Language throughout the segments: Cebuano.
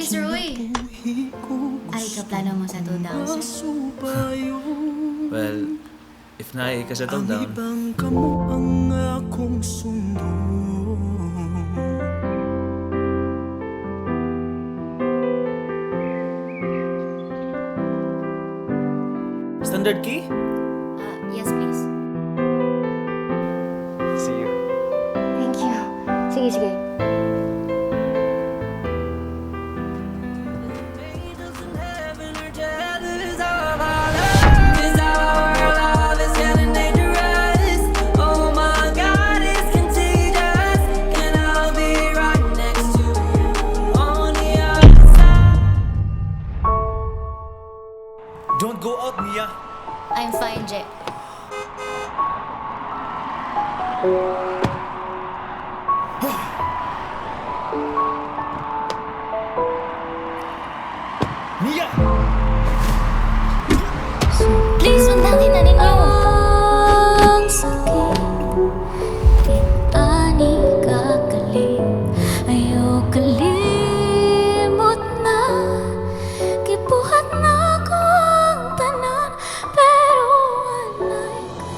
ni Sir Uy. Ay, kaplano mo settle down, sir? Well, if naay ka settle Ang down, ibang kamo ang akong sundon. Standard key? Yes, please. See you. Thank you. Sige, sige. 'Cause our love is getting dangerous. Oh my God, it's contagious. And I'll be right next to you on the other side. Don't go out, Mia! I'm fine, Jay. Mia! Please, mandangin na ninyo. Ang sakit ani kakalim. Ayaw kalimot na. Gibuhat na ko ang tanan, pero anay ko.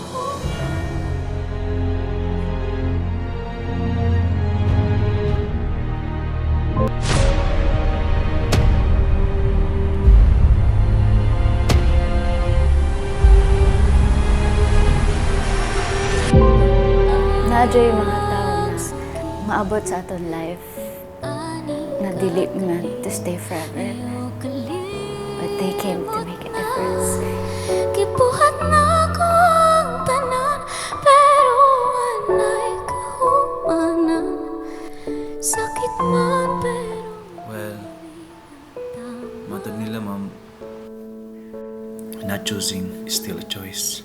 Naa juy mga tao na maabot sa aton life na dili meant to stay forever. But they came to make a difference. Gibuhat na ko ang tanan, pero anay kahumanan. Sakit man pero Well, matod nila, ma'am, not choosing is still a choice.